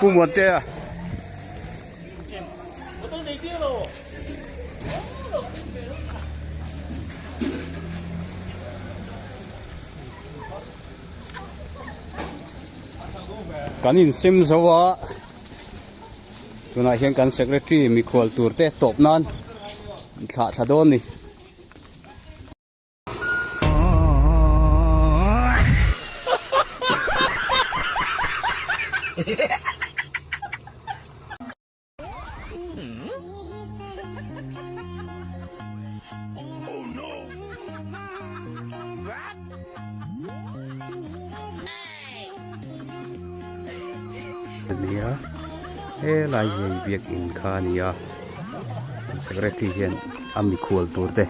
Pu Muantea. Kan insem zo a, tunah hian kan secretary mikhual tur te tawp nan an thlah thla dawn a ni. Ania helai hi hei biakin kha a ni a secretary hian a mikhual tur te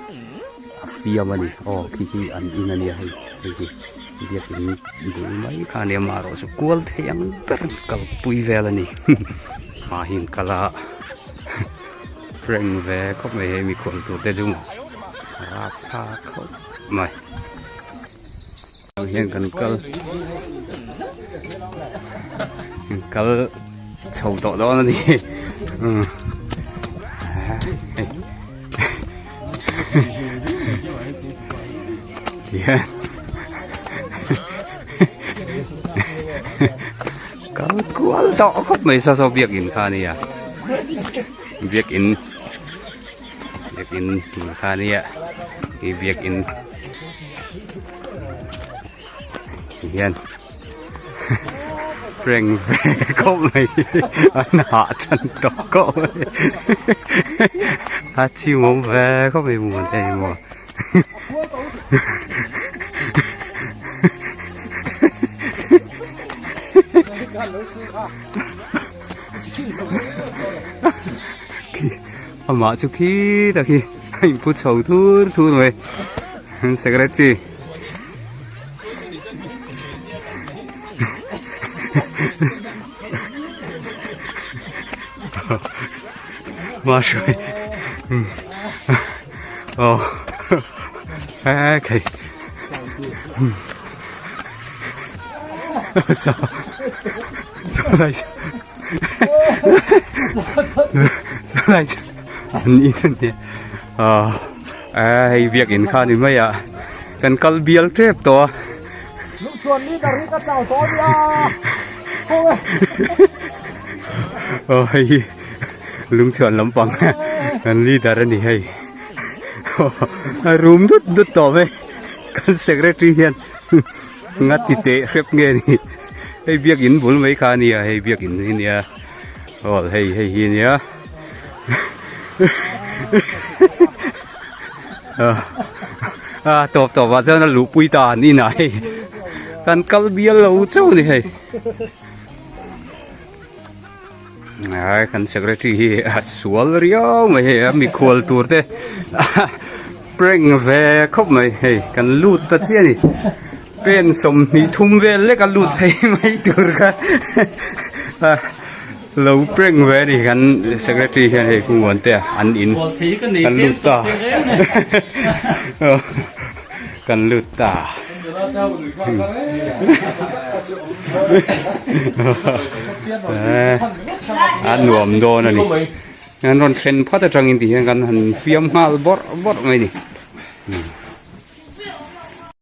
a fiam a ni aw khi khi an in a nia hei hei hi biakin bul mai kha a nia amaherawhchu kual thei ang ber kalpui vel a ni hma hi an kal a reng ve khawp mai hei mikhual tur te chu rapthlak khawp mai hian kan kal kal chho tawh dawn a ni tihian kal kual tawh khawp mai saw saw biakin kha a nia biakin biakin kha a nia ih biakin tihian reng ve khawp mai an hah tan tawh khawp mai a chimawm ve khawp mai muan te hi maw. Amah chu khi tak hi a inpu chho thur thur mai secretary Mahruai aw hei hei biakin kha ni mai a kan kal bial tep tawh a. Aw hei hi lungchhuan lampang kan leader a ni hei a rum dut dut tawh mai kan secretary hian nga ti teh hrep nge ni hei biakin bul mai kha a nia hei biakin hi a nia aw hei hei hi a nia a tawp tawp ah chuan a luhpui ta an inah hei kan kal bial lo chauh a ni hei. Ai kan secretary hi a sual riau mai hei a mikhual tur te prank ve khawp mai hei kan lut ta chiah a ni pen 20 thum vel lek a lut phei mai tur kha lo prank ve a ni kan secretary hian hei Pu Muantea an in kan lut ta kan lut ta. A nuam dawn a ni an rawn thlen phat atangin ti hian kan han fiam nghal bawrh bawrh mai a ni.